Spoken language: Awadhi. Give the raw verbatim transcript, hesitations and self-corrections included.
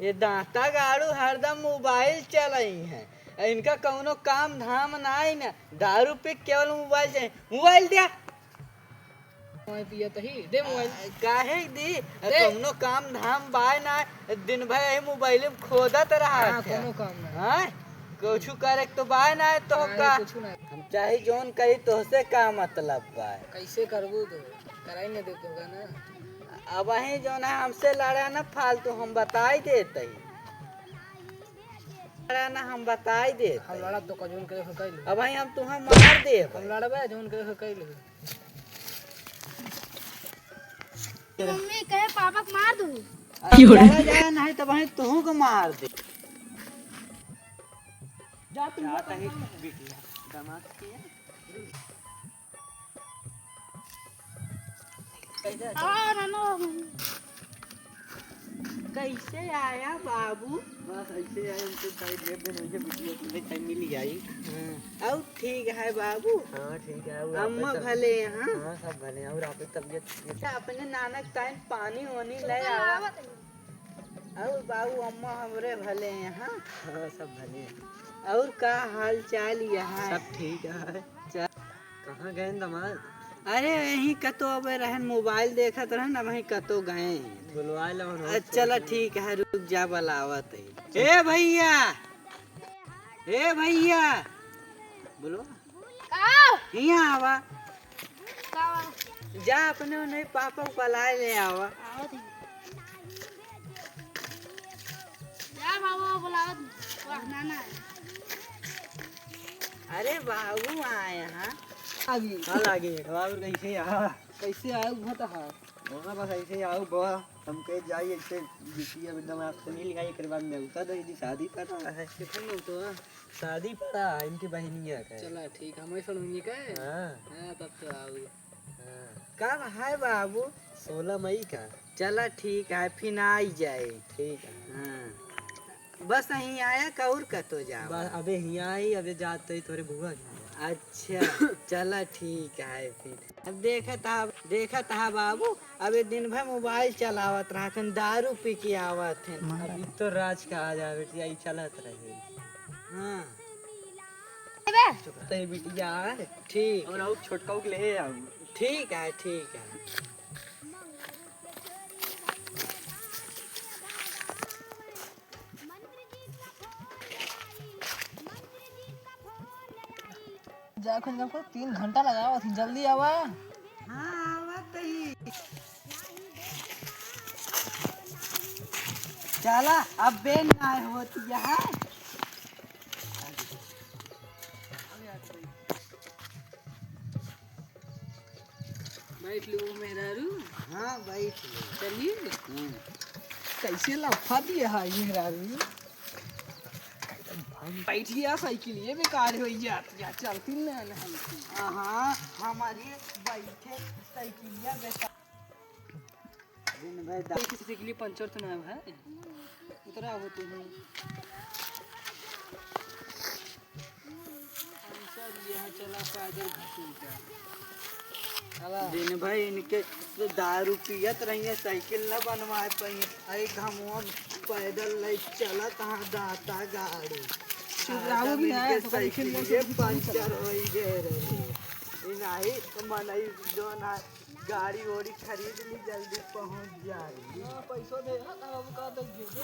ये दांता गाड़ू हरदम मोबाइल चलई है, इनका कौनो काम धाम नाई ना, दारू पी के केवल मोबाइल चलई। मोबाइल दिया। मोबाइल पियत ही, दे मोबाइल। आ, काहे दी? दे। कौनो काम धाम बाय ना, दिन भर यही मोबाइल में खोदत रहा हाँ, क्या? कौनो काम ना। हाँ? कुछ करे के तो बाय ना तो अरे, का? कुछ ना। हम चाहे जौन करी, तोहसे का मतलब बा? कैसे करबू तो? कराई ना दे तोहका ना। अब वही जौन है, हमसे लड़ा ना फालतू, हम बताई देत ही। लड़ा ना, हम बताई देत हम ही। लड़ा तो का जौन करे हो कइल। अब वही हम तुम्हें मार देब। हम लड़बे जौन करे हो कइल। मम्मी कहे पापा के मार दू। अरे चला जा, नहीं तो वही तुहू को मार दे। जा तुम जाता है बिटिया, दामाद के। कैसे और हम लोग कैसे आया बाबू? बस ऐसे आए, हमको टाइम दे देना, मुझे बिटिया तुमने टाइम मिल जाई। हाँ। और ठीक है बाबू? हाँ, ठीक है। और अम्मा आप सब भले हैं? हाँ, सब भले हैं। और आपकी तबीयत? अपने नाना के टाइम पानी वानी ले आवा। और बाबू अम्मा हमरे भले हैं? हाँ, सब भले हैं। और का हाल चाल यहाँ? सब ठीक है। चल। कहाँ गए दामाद? अरे, यहीं कतो अब रहन, मोबाइल देखत रहन, अब यहीं कतो गए हैं। बुलवा लो, हम अच्छा, चला, ठीक है, रुक जा, बुलावत है। ए भैया, ए भैया, बोलो। का? हियाँ आवा। का? जा, अपने उन्हें पापा को बुलाए ले आवा। आवत है। जा बाबू, बुलावत, वाह, नाना है। अरे बाबू, आए हैं। आगी। हाँ, लागे, बाबू, कैसे यहाँ? कैसे आए, उभत है? वहाँ बस ऐसे ही आओ बा, हम कहे जाई ऐसे बिटिया एकदम आपसे मिल गई, एकर बाद में उतर दे दी, शादी पड़ा है। कितना लोग तो है? शादी पड़ा है इनकी बहनिया का। चला ठीक, हम ऐसा लोग का है? हाँ। हाँ, तब तो आओ। हाँ। कब है बाबू? सोलह मई का। चला ठीक है, फिर आई जाए। ठीक है। हाँ। बस यहीं आया, का और कतो जावा? बस अबे हियाँ आई, अबे जात ही तोरे बुआ के। अच्छा, चला ठीक है फिर। अब देखत हा, देखत हा बाबू, अबे दिन भर मोबाइल चलावत रहत हन, दारू पी के आवत हन। अभी तो राज का आ जा बेटी, आई चलत रहे। हाँ। अबे। चुप रह बिटिया। ठीक। और आऊ छोटका के ले आऊ। ठीक है, ठीक है। जा, खन का तीन घंटा लगावा थी, जल्दी आवा। हाँ, आवा तई। चला, अब बेन ना होती है। बैठ लो मेहरारू। हाँ, बैठ लो। चलिए। हम्म। कैसे लफा दिया है मेहरारू? बैठिया साइकिल ये बेकार हो जात या चलती ना ना। हाँ, हमारी बैठे साइकिलिया बेकार। दिन भर दा- साइकिल पंचर तो ना है, उतरा हो तुम। हम सब यहाँ चला पैदल घसीटा। चला। दिन भर इनके तो दारू पियत रहिए, साइकिल न बनवा पाइए। अरे घमुआ पैदल ले चलत हाँ दाता गाड़ी। चुप रहो भी ना, इनके तो कहीं खेल साइकिल मत पंचर हो गए रहे। इनाही तो मनई जो ना गाड़ी ओड़ी खरीद ली, जल्दी पहुँच जाए। हाँ, पैसो दे, हाँ, अब का दे, दे, दे।